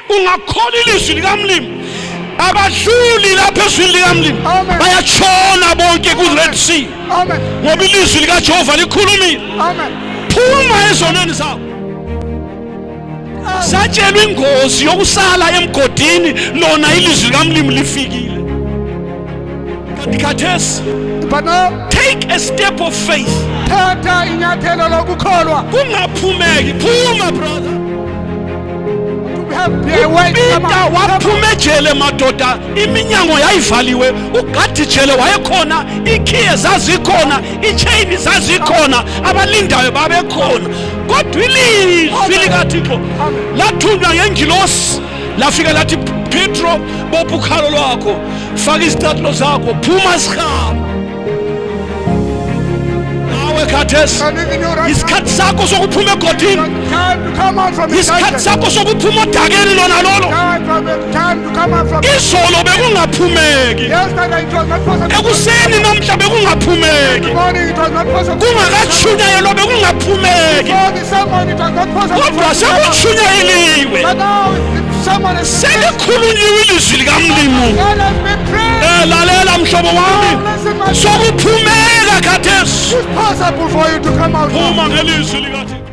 Ungakholwa ilizwi likaMlimi. Abadluli lapha ezwini likaMlimi. Amen. Bayatshona bonke ku-Red Sea. Amen. Ngoba ilizwi likaJehova likhulumile. Amen. Phuma ezonweni zakho. Satshelwa ingozi yokusala emgodini lona ilizwi likaMlimi lifikile. Kanti khathesi But now take a step of faith. Thatha inyathelo lokukholwa. Kungaphumeki, phuma brother. UPeter waphuma ejele madoda, iminyango yayivaliwe, ugadi jele wayekhona, ikhiye zazikhona, ichain zazikhona, abalindayo babekhona, kodwa ilizwi likaThixo lathunywa ngengilosi lafika lathi, Petro, bopha ukhalo lwakho, faka izicathulo zakho, phuma sihambe. Nawe khathesi isikhathi sakho sokuphuma egodini, isikhathi sakho sokuphuma odakeni lona lolo. Izolo bekungaphumeki, ekuseni namhla bekungaphumeki, kungakatshunyayelwa bekungaphumeki, kodwa sekutshunyayeliwe, selikhulunyiwe ilizwi likaMlimu. Lalela mhlobo wami, sokuphumeka khathesi. Phuma ngelizwi likaThixo.